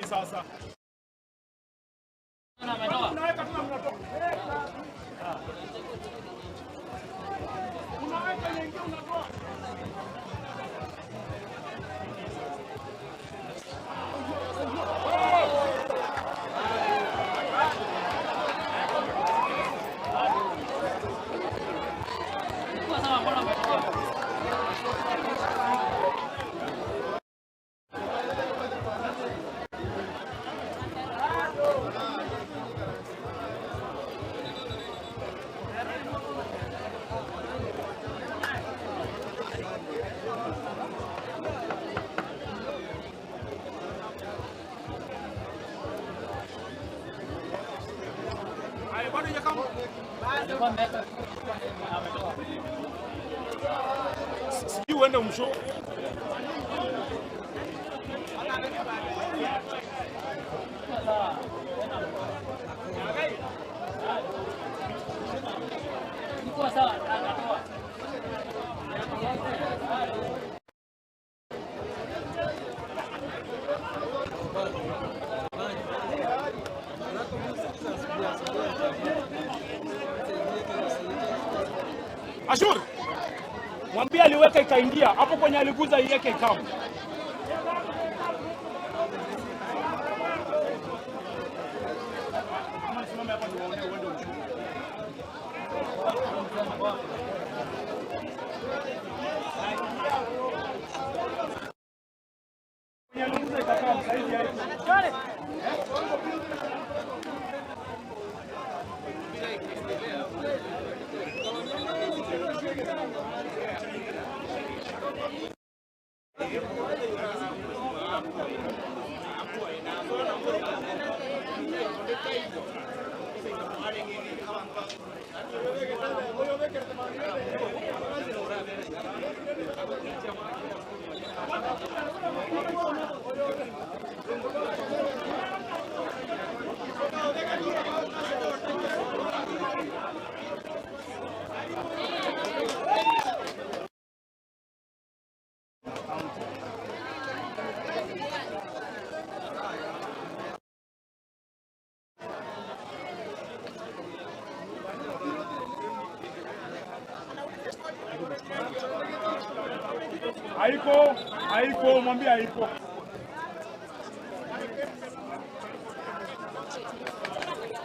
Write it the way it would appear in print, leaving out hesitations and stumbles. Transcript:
Sasa unaweka tena mnatoka. Unaweka nyingine unatoa. Sijui uende msho. Ashur, mwambie aliweka ikaingia hapo kwenye aliguza iweke ikamu. Simame hapa niwaone uende mshuku. Kwenye aliguza ikakaa saizi hapo. Haiko, haiko, mwambie haiko.